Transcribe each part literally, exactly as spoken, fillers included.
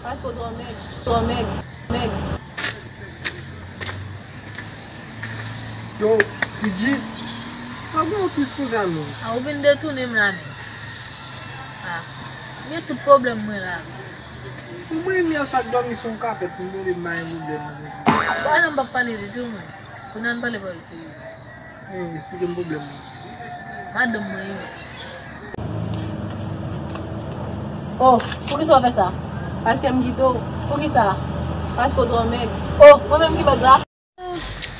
Paske w twò mèg. Twò mèg. Mèg. Yo, Fidji, pa gen yon plis konsa non. A, ou vin detounen m la menm. A, m gen tout pwoblèm mwen la. Bon, mwen menm yè swa k dòmi sou yon kapèt, m tonbe m pa gen pwoblèm avè w. Bon, alò m p ap pale de tou mwen. Kounye a n pale bagay serye. Hey, eksplike m pwoblèm ou. Madanm mwen ye. Oh, poukisa w fè sa? Paske m kite w. Poukisa? Paske w twò mèg. Oh, mwen menm ki mèg la.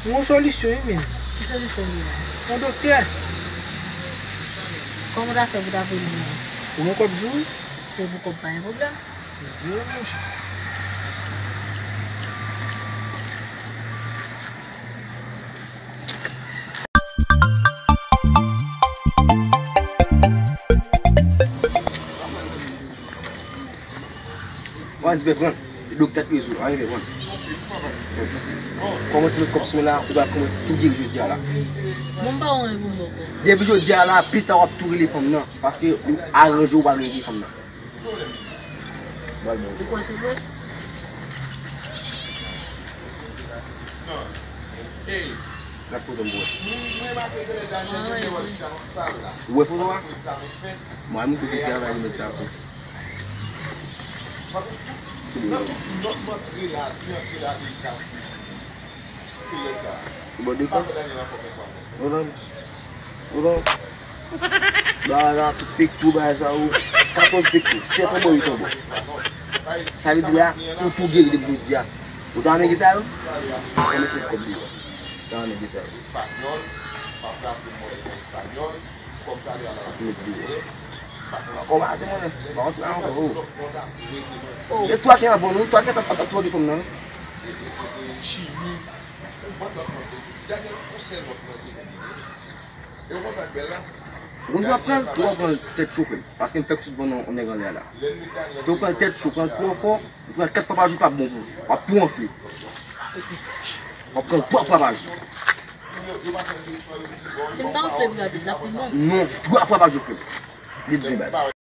M gon solisyon wi menm. Ki solisyon li la? Yon doktè. Kòman w ta fè pou ta voye l mwen? Ou gen kòb sou ou? Se pou kòb pa gen pwoblèm. Ebyen monchè. Waz bè pran. Doktè tou sou, anyen pran. Kòmanse met kòb sou mwen la, ou pral kòmanse tou geri jodi a la. Bon, m pa wè anyen pou m ba w kòb. Depi jodi a la, pita w ap tou rele fanm nan. Paske ou aranje ou pral rele fanm nan. Ou kwè se vre? Gad foto m pou wè. Ou wè foto a? Mwen, mwen kote travay li met sa sou. Bon, de kwa? Hold on. Hold on. Bagay la, tout pekto, bagay sa yo. Katòz pekto, sèt anbò, uit anbò. Sa vle di la, ou tou geri depi jodi a. Ou ta renmen gen sa yo? Ou renmen fè kòb deyò. Ou ta renmen gen sa yo. Ou met deyò. Ankò pa se mwen, pa yon ti bagay ankò, oh. Oh. E twa ki anvan nou, twa ki ap ap ap fòge fanm nan. Ou konn w ap pran l, ou ap pran l tèt cho frè m. Paske m fèk sot vann yon nèg anlè a la. Te w pran l tèt cho, pran l twò fò, ou pran l kat fwa pa jou pa bon pou ou. W ap tou anfle. W ap pran l twa fwa pa jou. Si m ta anfle pou rapid, l ap pi bon. Non, twa fwa pa jou frè m. Li dwe baz.